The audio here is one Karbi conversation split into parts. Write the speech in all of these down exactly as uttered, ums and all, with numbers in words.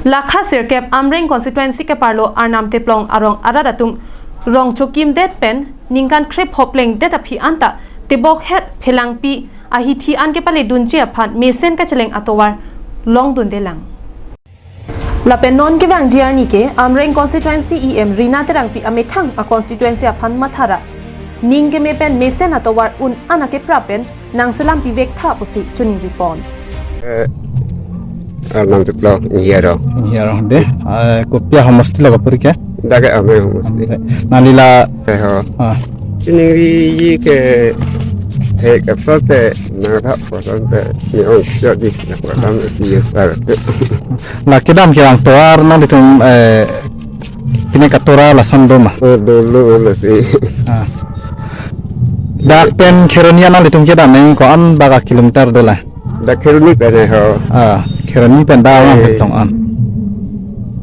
Lakha sirkep Amreng constituency keparlo Arnam Teplong arong arat atum rong chokimdet pen ningkan kre pho plengdet aphi anta tebok het phelangpi ahithi an kepaledunji aphan mesen kacheleng atovar longdundelang. Lapen non kevangji arni ke Amreng constituency E M Rina Terangpi amethang a constituency aphan mathara ning keme pen mesen atovar un an akeprap pen nangselam pivek tha pusi choningri pon. Eh, Arnam Teplong, Inghia rong. Inghia rong de. Ah, kopi ahomosti lo kapuri ke? Dak ke Amreng ahomosti. Nangli la, Eh, ho. Ah. Choningri ke thek apot te nangthap apot te ni ong jadi na apot te si sar. La kedam kevang tovar nanglitum, eh, pine katora lason do ma? Oh, dolo lasi. Ah. Dak pen Kheroni an nanglitum kedam nang ko-an bak a kilometer do la? Dak Kheroni pen ho. Ah, Kheroni pen dak Eh. Tong an.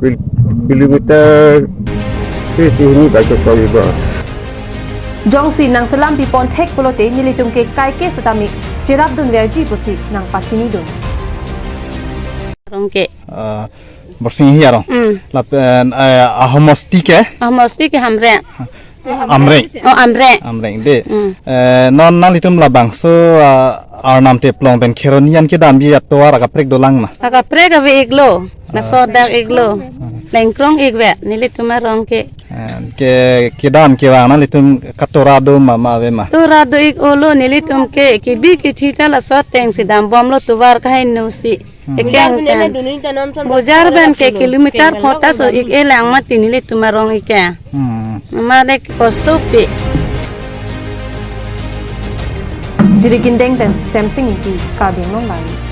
Kil-, kilometer pisi hini bak ko ibo. Jongsi nangselam pipon thek pulote nelitum ke kaike setame cherapdunverji pusi nangpachinidun. Arong ke. Ah, Borsing Inghia rong. Hmm. Lapen, eh, ahomosti ke? Ahomosti ke Amreng. Amreng. Oh, Amreng. Amreng de. Hmm. Eh, non nanglitum labangso, ah, Arnam Teplong pen Kheroni an kedamji atovar akaprek dolang ma? Akaprek ave iklo. Ah. Naso dak iklo. Ah. Lengkrong ik ve nelitum arong ke. Eh, ke kedam kevang nanglitum katora do ma, ma ave ma? Tora do ik olo nelitum ke kebi kethi ta laso ateng si dambomlo tovar kaheno si. Hmm. Ekeng pen. Bojar pen ke kilometer pho ta so ik-e lang mati nelitum arong ik ke. Hmm. Mane kosto pi. Jirikindeng pen Semsing Ingti, Karbi Anglong Live.